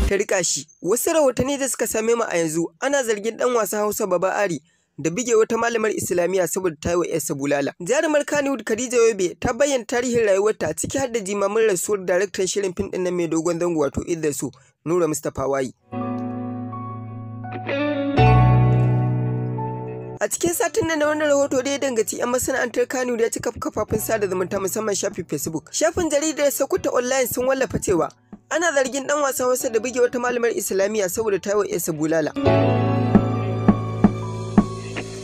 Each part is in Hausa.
Ta rika shi. Wasu rahotanni da suka same mu a yanzu, ana zargin dan wasan Hausa Baba Ari da bige wata malamar Islamiyya saboda ta yi wa ‘yarsa bulala. Jarumar Kannywood Khadija Yobe ta bayyana tarihin rayuwarta, ciki har da jimamin rasuwar daraktan shirin fim ɗin nan mai dogon zango, wato Idris Nura Mustapha Wayi. A cikin satin nan da wannan rahoto da ya danganci 'yan masana'antar Kano ya cika kafafen sada zumunta, musamman shafin Facebook. Shafin jaridar Sokoto Online sun wallafa cewa ana zargin dan wasan Hausa da buge wata malamar Islamiyya saboda ta yi wa ‘yarsa bulala.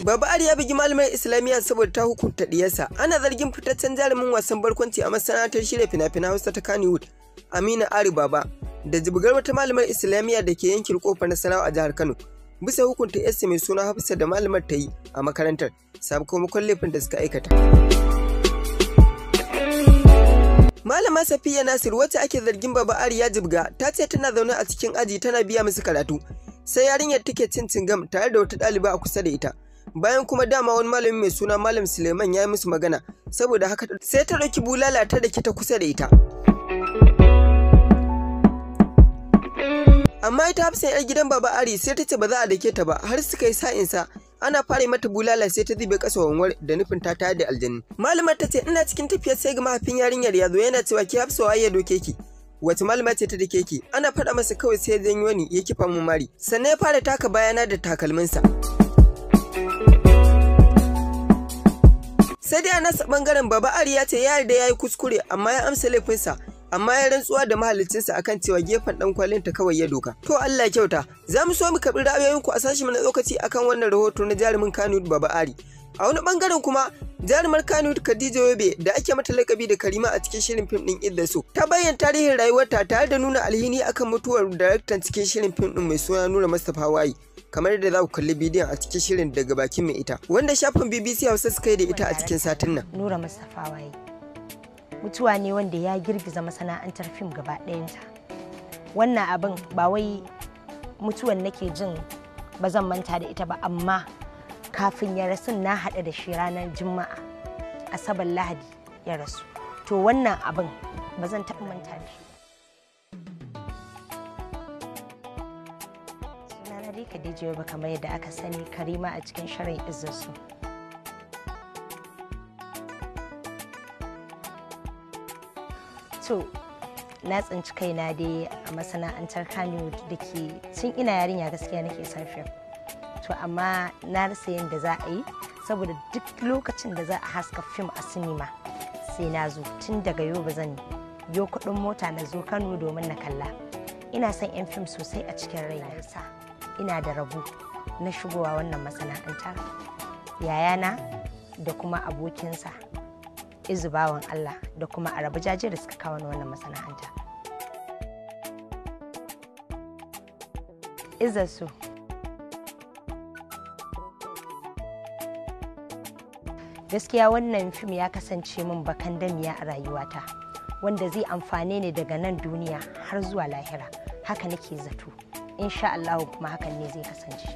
Baba Ari ya bugi malamar Islamiyya saboda ta hukunta diyarsa. Ana zargin fitaccen jarumin wasan barkwanci a masana'antar shirya fina-finan Hausa ta Kannywood, Aminu Ari Baba, da jibgar wata malamar Islamiyya da ke yankin Kofar Nasarawa a jihar Kano, bisa hukunta yarsa mai suna Hafsa da malamar ta yi a makarantar, sakamakon laifin da suka aikata. Malama Safiya Nasir, wacce ake zargin Baba Ari ya jibga, ta ce tana zaune a cikin aji tana biya musu karatu. Sai yarinyar take cin cingam tare da wata ɗaliba a kusa da ita. Bayan kuma dama wani malami mai suna Malam Suleiman ya yi musu magana, saboda haka sai ta ɗauki bulala ta dake ta kusa da ita. Amma ita Hafsa 'yar gidan Baba Ari sai ta ce ba za a dake ta ba, har suka yi sa'insa. Ana fara mata bulala sai ta zube kasa wanwar da nufin ta tayar da aljanni. Malamar ta ce ina cikin tafiyar sai ga mahaifin yarinyar ya zo yana cewa, "Ki Hafsa, waye ya doke ki? Wace malama ce ta dake ki?" Ana faɗa masa kawai sai ya janyo ni ya kifa mu mari. Sannan ya fara taka bayana da takalminsa. Sai dai a nasa bangaren, Baba Ari ya ce ya yarda ya yi kuskure, amma ya amsa laifinsa, amma ya rantsuwa da mahaliccinsa akan cewa gefen dan kwalinta kawai ya doka. To, Allah ya kyauta. Za mu so mu karɓi ra'ayoyinku a sashen na tsokaci akan wannan rahoto na jarumin Kannywood Baba Ari. A wani bangaren kuma, jarumar Kannywood Khadija Yobe, da ake mata lakabi da Karima a cikin shirin fim din Idda So, ta bayyana tarihin rayuwarta tare da nuna alhini akan mutuwar daraktan cikin shirin fim din mai suna Nura Mustapha Wayi. Kamar yadda za ku kalli bidiyon a cikin shirin daga bakin mai ita, wanda shafin BBC Hausa suka yi da ita a cikin satin nan. Nura Mustapha Wayi mutuwa ne wanda ya girgiza masana'antar fim gaba ɗayanta. Wannan abin ba wai mutuwan nake jin ba zan manta da ita ba, amma kafin ya rasu na haɗa da shi ranar Juma'a, Asabar, Lahadi ya rasu. To, wannan abin ba zan taɓa manta da shi. Sunana dai Khadija ba, kamar yadda aka sani, Karima a cikin shirin Izzarsu. To, na tsinci kaina dai a masana'antar Kannywood da ke tun ina yarinya gaskiya nake son fim. To, amma na rasa yadda za a yi, saboda duk lokacin da za a haska fim a sinima sai na zo. Tun daga yau ba zan yo kuɗin mota na zo Kano domin na kalla. Ina son 'yan fim sosai a cikin raina, sa ina da rabo na shigowa wannan masana'anta. Yayana da kuma abokinsa Izu Bawan Allah da kuma Arabu Jaje da suka kawo ni wannan masana'anta. Izzarsu. Gaskiya wannan fim ya kasance min bakan damiya a rayuwata, wanda zai amfane ni daga nan duniya har zuwa lahira. Haka nake zato. Insha Allah kuma hakan ne zai kasance.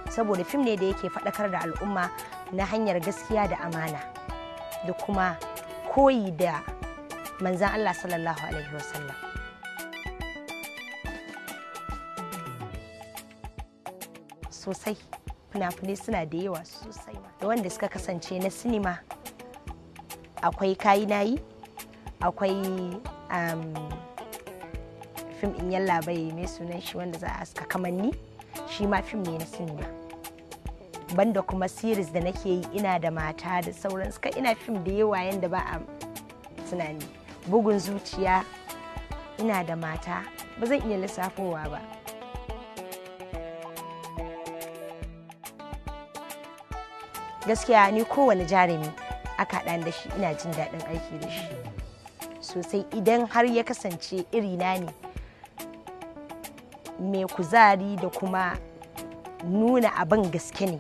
Saboda fim ne da yake faɗakar da al'umma na hanyar gaskiya da amana, da kuma koyi da manzan Allah sallallahu alaihi wasallam. Sosai, fina-finai suna da yawa sosai da wanda suka kasance na sinima. Akwai Kayi Nayi, akwai fim in Yallabai, mai sunan shi wanda za a haska, Kamanni, shi ma fim ne na sinima. Banda kuma series da nake yi, Ina da Mata da sauransu. Kai, ina fim da yawa yanda ba a tunani. Bugun Zuciya, Ina da Mata, ba zan iya lissafowa ba. Gaskiya ni kowane jarumi aka haɗa da shi ina jin daɗin aiki da shi sosai, idan har ya kasance irina ne mai kuzari da kuma nuna abin gaske ne.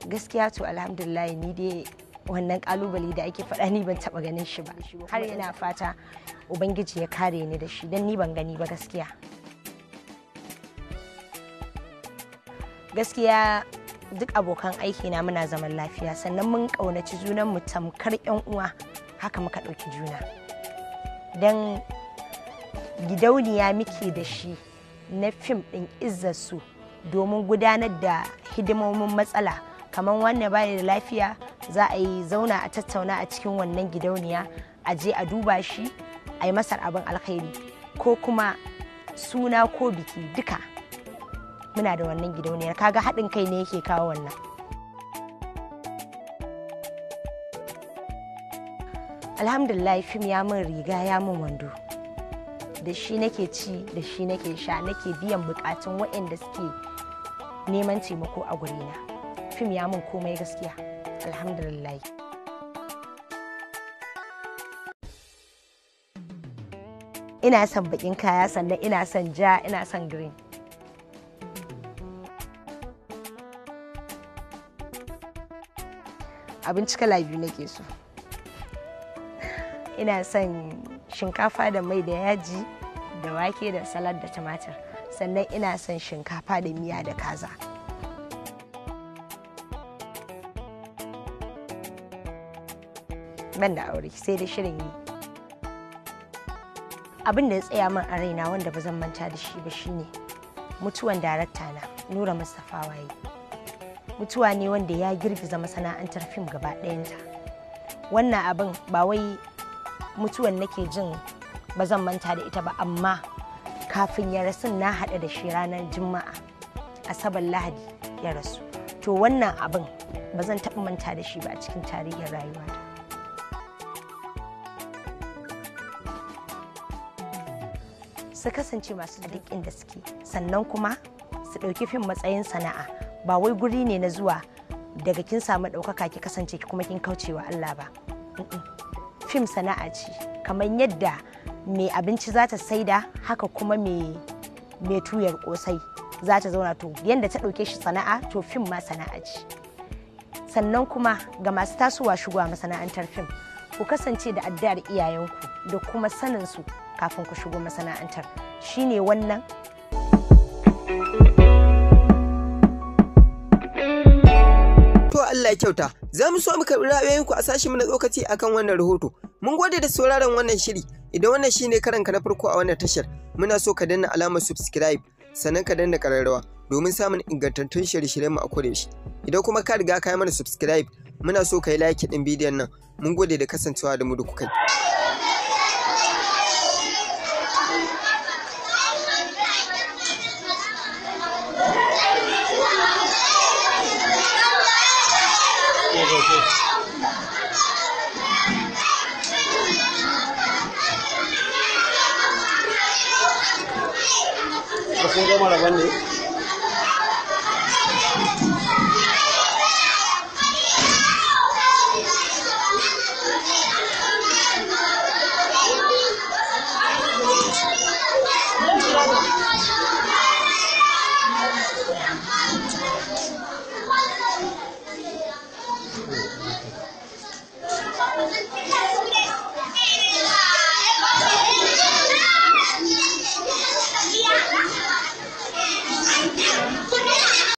Gaskiya to, alhamdulillah, ni dai Wannan kalubale da ake faɗa ni ban taɓa ganin shi ba. Har yana fata Ubangiji ya kare ni da shi, don ni ban gani ba gaskiya. Gaskiya duk abokan aiki na muna zaman lafiya, sannan mun ƙaunaci junan mu tamkar yan uwa, haka muka ɗauki juna. Don gidauniya muke da shi na fim ɗin Izzarsu domin gudanar da hidimomin matsala, kamar wannan baya da lafiya, za a yi zauna a tattauna a cikin wannan gidauniya, a je a duba shi, a yi masar abin alkhairi, ko kuma suna ko biki, duka muna da wannan gidauniyar. Kaga haɗin kai ne yake kawo wannan. Alhamdulillah, fim ya min riga ya min wando. Da shi nake ci, da shi nake sha, nake biyan bukatun waɗanda suke neman taimako a gurina. Fim ya min komai gaskiya, alhamdulillah. Ina son bakin kaya, sannan ina son ja, ina son green. Abinci kala biyu nake so. Ina son shinkafa da mai da yaji da wake da salad da tumatir, sannan ina son shinkafa da miya da kaza. Ban da aure, sai da shirin yi. Abin da ya tsaya min a raina wanda ba zan manta da shi ba shine mutuwan darakta na, Nura Mustapha Waye. Mutuwa ne wanda ya girgiza masana'antar fim gaba ɗayanta. Wannan abin ba wai mutuwan nake jin ba zan manta da ita ba, amma kafin ya rasu na haɗa da shi ranar Juma'a, Asabar, Lahadi ya rasu. To wannan abin ba zan taɓa manta da shi ba a cikin tarihin rayuwata. Su kasance masu duk inda suke, sannan kuma su ɗauki fim matsayin sana'a, ba wai guri ne na zuwa daga kin samu ɗaukaka ki kasance ki kuma kin kaucewa Allah ba. Fim sana'a ce, kamar yadda mai abinci za ta saida, haka kuma mai tuyar kosai za ta zauna. To yadda ta ɗauke shi sana'a, to fim ma sana'a ce. Sannan kuma ga masu tasowa shigowa masana'antar fim, ku kasance da addu'ar iyayenku da kuma sanin su kafin ku shigo masana'antar. Shine wannan. To Allah ya kyauta. Za mu so mu karɓi ra'ayoyinku a sashen mu na tsokaci akan wannan rahoto. Mun gode da sauraron wannan shiri. Idan wannan shine karanka na farko a wannan tashar, muna so ka danna alamar subscribe, sannan ka danna ƙararrawa domin samun ingantattun shirye-shiryen mu a kodayaushe. Idan kuma ka riga ka yi mana subscribe, muna so ka yi like ɗin bidiyon nan. Mun gode da kasancewa da mu da kuka yi. Kun gama rabon ne?